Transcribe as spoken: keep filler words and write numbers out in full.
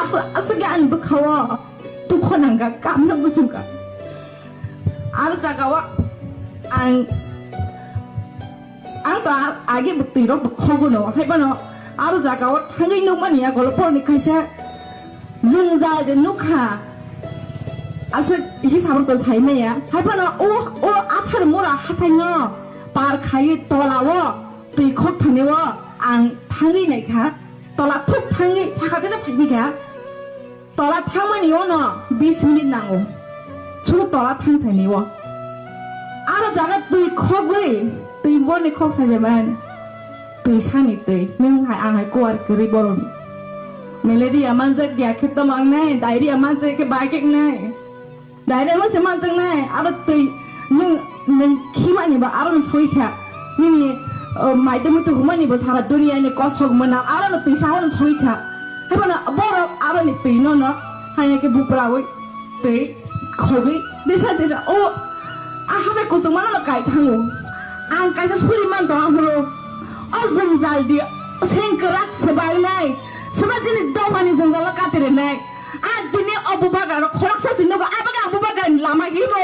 Aswk aswk khe ani bwkhao tukho nangkha, kamna bujukha. Aro jagao ang, ang to a-, age bwtwi rok bwkhogo no, hai phano aro jagao thangwi nukmani ya golopor ni kaisa jwngjal je nukha. Aswk hisab rok to sai maya, hai phano o, o Atharmura hathai no par khaiwi tola o twi khok thani o ang thangwi naikha, tola thuk thangwi sakha kisa phaikha. Tola thangmani ono bis minute nango. Chwng tola thang thani o. Aro jaga twi khogwi, twi boni khok sajaman. Twi sani twi. Nwng hai ang hai kuar kwrwi boroni. Malaria manjak ya khe tamo ang nai, diarrhea manjak khe bai kek nai. Diarrhea mo se manjak nai, aro twi nwng, nwng khimani ba aro nwng soi kha. Nini, uh, maidamwi to humani bo sara dunia ni kosok mwnam aro no twi sa aro soi kha. Hai phano borok aro ni twi no no hai khe buprawi twi khogwi desa desa o a hamai kusuk mano no kai thango. Ang kaisa suri man to ahoro o jwngjal di sengkrak swbang nai. Swbang jini dophani jwngjal no katere nai. A dini o bubagra rok khoroksa si nugo, a baga ang bubagra ni lama himo.